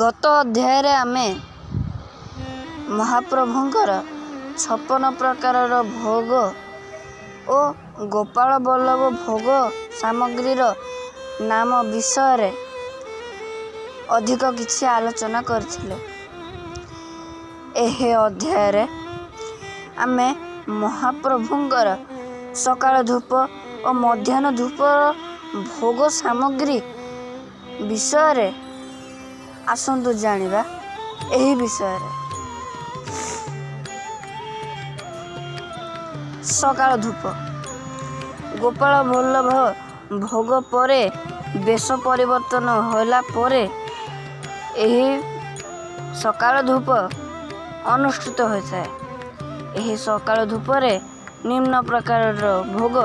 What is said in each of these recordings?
ଗତ ଅଧ୍ୟାୟରେ ଆମେ ମହାପ୍ରଭୁଙ୍କର 56 ପ୍ରକାରର ଭୋଗ ଓ ଗୋପାଳ ବଲ୍ଲଭ ଭୋଗ ସାମଗ୍ରୀର ନାମ ବିଷୟରେ ଅଧିକ କିଛି ଆଲୋଚନା କରିଥିଲେ। ଏହି ଅଧ୍ୟାୟରେ ଆମେ ମହାପ୍ରଭୁଙ୍କର ସକାଳ ଧୂପ ଓ ମଧ୍ୟାହ୍ନ ଧୂପର ଭୋଗ ସାମଗ୍ରୀ ବିଷୟରେ ଆସନ୍ତୁ ଜାଣିବା ଏହି ବିଷୟରେ। ସକାଳ ଧୂପ। ଗୋପାଳ ବଲ୍ଲଭ ଭୋଗ ପରେ ବେଶ ପରିବର୍ତ୍ତନ ହେଲା ପରେ ଏହି ସକାଳ ଧୂପ ଅନୁଷ୍ଠିତ ହୋଇଥାଏ। ଏହି ସକାଳ ଧୂପରେ ନିମ୍ନ ପ୍ରକାରର ଭୋଗ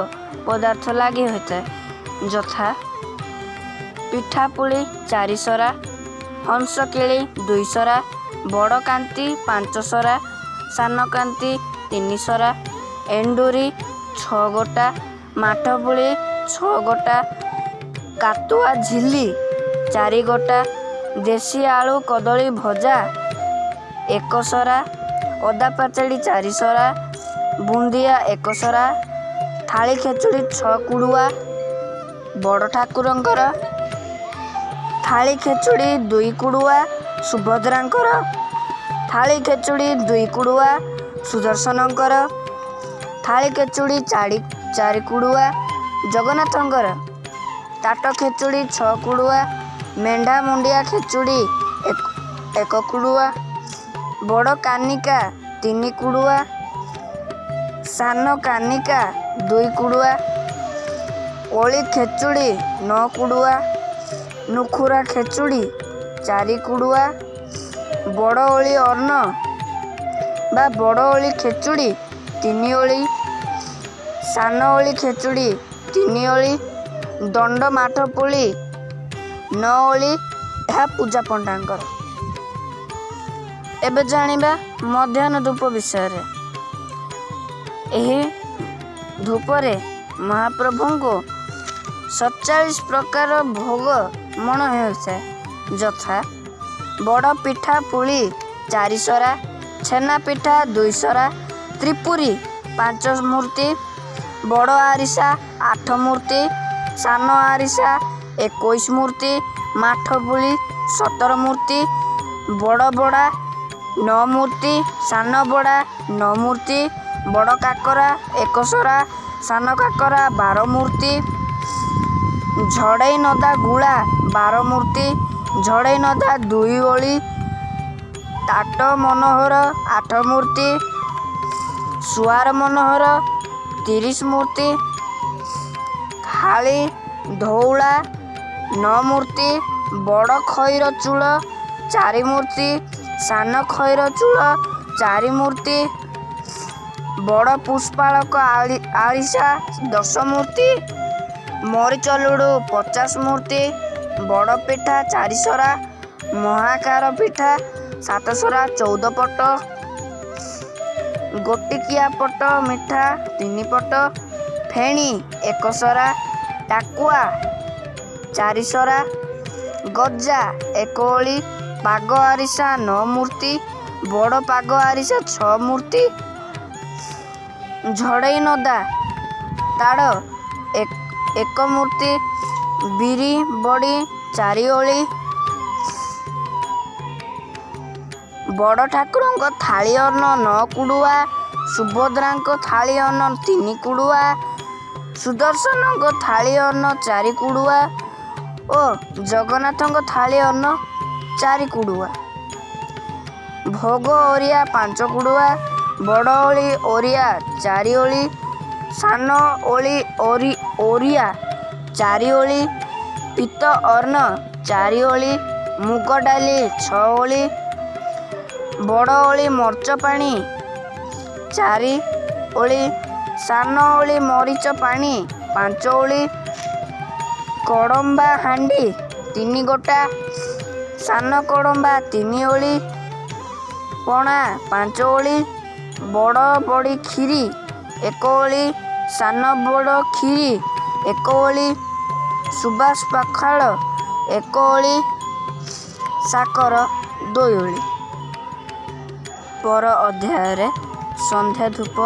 ପଦାର୍ଥ ଲାଗି ହୋଇଥାଏ, ଯଥା ପିଠାପୁଳି 4 ସରା, ହଂସକେଳି 2 ସରା, ବଡ଼କାନ୍ତି 5 ସରା, ସାନକାନ୍ତି 3 ସରା, ଏଣ୍ଡୁରି 6 ଗୋଟା, ମାଠପୁଳି 6 ଗୋଟା, କାତୁଆ ଝିଲ୍ଲି 4 ଗୋଟା, ଦେଶୀ ଆଳୁ କଦଳୀ ଭଜା 1 ସରା, ଅଦା ପାଚେଡ଼ି 4 ସରା, ବୁନ୍ଦିଆ 1 ସରା, ଥାଳି ଖେଚୁଡ଼ି 6 କୁଡ଼ୁଆ ବଡ଼ ଠାକୁରଙ୍କର, ଥାଳି ଖେଚୁଡ଼ି 2 କୁଡ଼ୁଆ ସୁଭଦ୍ରାଙ୍କର, ଥାଳି ଖେଚୁଡ଼ି 2 କୁଡ଼ୁଆ ସୁଦର୍ଶନଙ୍କର, ଥାଳି ଖେଚୁଡ଼ି 4 କୁଡ଼ୁଆ ଜଗନ୍ନାଥଙ୍କର, ତାଟ ଖେଚୁଡ଼ି 6 କୁଡ଼ୁଆ, ମେଣ୍ଢା ମୁଣ୍ଡିଆ ଖେଚୁଡ଼ି 1 କୁଡ଼ୁଆ, ବଡ଼ କାନିକା 3 କୁଡ଼ୁଆ, ସାନ କାନିକା 2 କୁଡ଼ୁଆ, ଓଳି ଖେଚୁଡ଼ି 9 କୁଡ଼ୁଆ, ନୁଖୁରା ଖେଚୁଡ଼ି 4 କୁଡ଼ୁଆ, ବଡ଼ ଓଳି ଅନ୍ନ ବା ବଡ଼ ଓଳି ଖେଚୁଡ଼ି 3 ଓଳି, ସାନ ଓଳି ଖେଚୁଡ଼ି 3 ଓଳି, ଦଣ୍ଡ ମାଠପୁଳି 9 ଓଳି। ଏହା ପୂଜା ପଣ୍ଡାଙ୍କର। ଏବେ ଜାଣିବା ମଧ୍ୟାହ୍ନ ଧୂପ ବିଷୟରେ। ଏହି ଧୂପରେ ମହାପ୍ରଭୁଙ୍କୁ 47 ପ୍ରକାର ଭୋଗ ମଣ ହୋଇଥାଏ, ଯଥା ବଡ଼ ପିଠା ପୁଳି 4 ସରା, ଛେନା ପିଠା 2 ସରା, ତ୍ରିପୁରୀ 5 ମୂର୍ତ୍ତି, ବଡ଼ ଆରିସା 8 ମୂର୍ତ୍ତି, ସାନ ଆରିସା 21 ମୂର୍ତ୍ତି, ମାଠପୁଳି 17 ମୂର୍ତ୍ତି, ବଡ଼ ବଡ଼ା 9 ମୂର୍ତ୍ତି, ସାନ ବଡ଼ା 9 ମୂର୍ତ୍ତି, ବଡ଼ କାକରା 1 ସରା, ସାନ କାକରା 12 ମୂର୍ତ୍ତି, ଝଡ଼େଇ ନଦା ଗୁଳା 12 ମୂର୍ତ୍ତି, ଝଡ଼େଇ ନଦା 2 ଓଳି, ତାଟ ମନୋହର 8 ମୂର୍ତ୍ତି, ସୁଆର ମନୋହର 30 ମୂର୍ତ୍ତି, ଥାଳି ଧଉଳା 9 ମୂର୍ତ୍ତି, ବଡ଼ ଖଇର ଚୂଳ 4 ମୂର୍ତ୍ତି, ସାନ ଖଇର ଚୂଳ 4 ମୂର୍ତ୍ତି, ବଡ଼ ପୁଷ୍ପାଳକ ଆରିସା 10 ମୂର୍ତ୍ତି, ମରିଚ ଲଡ଼ୁ 50 ମୂର୍ତ୍ତି, ବଡ଼ ପିଠା 4 ସରା, ମହାକାର ପିଠା 7 ସରା 14 ପଟ, ଗୋଟିକିଆ ପଟ ମିଠା 3 ପଟ, ଫେଣି 1 ସରା, ଟାକୁଆ 4 ସରା, ଗଜା 1 ଓଳି, ପାଗ ଆରିସା 9 ମୂର୍ତ୍ତି, ବଡ଼ ପାଗ ଆରିସା 6 ମୂର୍ତ୍ତି, ଝଡ଼େଇ ନଦା ତାଡ଼ 1 ମୂର୍ତ୍ତି, ବିରି ବଡ଼ି 4 ଓଳି। ବଡ଼ ଠାକୁରଙ୍କ ଥାଳି ଅନ୍ନ 9 କୁଡ଼ୁଆ, ସୁଭଦ୍ରାଙ୍କ ଥାଳି ଅନ୍ନ 3 କୁଡ଼ୁଆ, ସୁଦର୍ଶନଙ୍କ ଥାଳି ଅନ୍ନ 4 କୁଡ଼ୁଆ ଓ ଜଗନ୍ନାଥଙ୍କ ଥାଳି ଅନ୍ନ 4 କୁଡ଼ୁଆ। ଭୋଗ ଓରିଆ 5 କୁଡ଼ୁଆ, ବଡ଼ ଓଳି ଓରିଆ 4 ଓଳି, ସାନ ଓଳି ଓରିଆ 4 ଓଳି, ପିତ ଅନ୍ନ 4 ଓଳି, ମୁଗ ଡାଲି 6 ଓଳି, ବଡ଼ ଓଳି ମରିଚ ପାଣି 4 ଓଳି, ସାନ ଓଳି ମରିଚ ପାଣି 5 ଓଳି, କଡ଼ମ୍ବା ହାଣ୍ଡି 3 ଗୋଟା, ସାନ କଡ଼ମ୍ବା 3 ଓଳି, ପଣା 5 ଓଳି, ବଡ଼ ବଡ଼ି କ୍ଷୀରି 1 ଓଳି, ସାନ ବଡ଼ କ୍ଷୀରି 1 ଓଳି, ସୁବାସ ପଖାଳ 1 ଓଳି, ସାକର 2 ଓଳି। ପର ଅଧ୍ୟାୟରେ ସନ୍ଧ୍ୟା ଧୂପ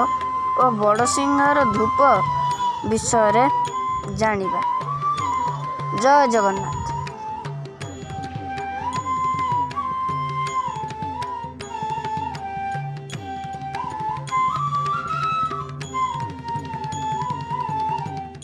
ଓ ବଡ଼ସିଂହାର ଧୂପ ବିଷୟରେ ଜାଣିବା। ଜୟ ଜଗନ୍ନାଥ।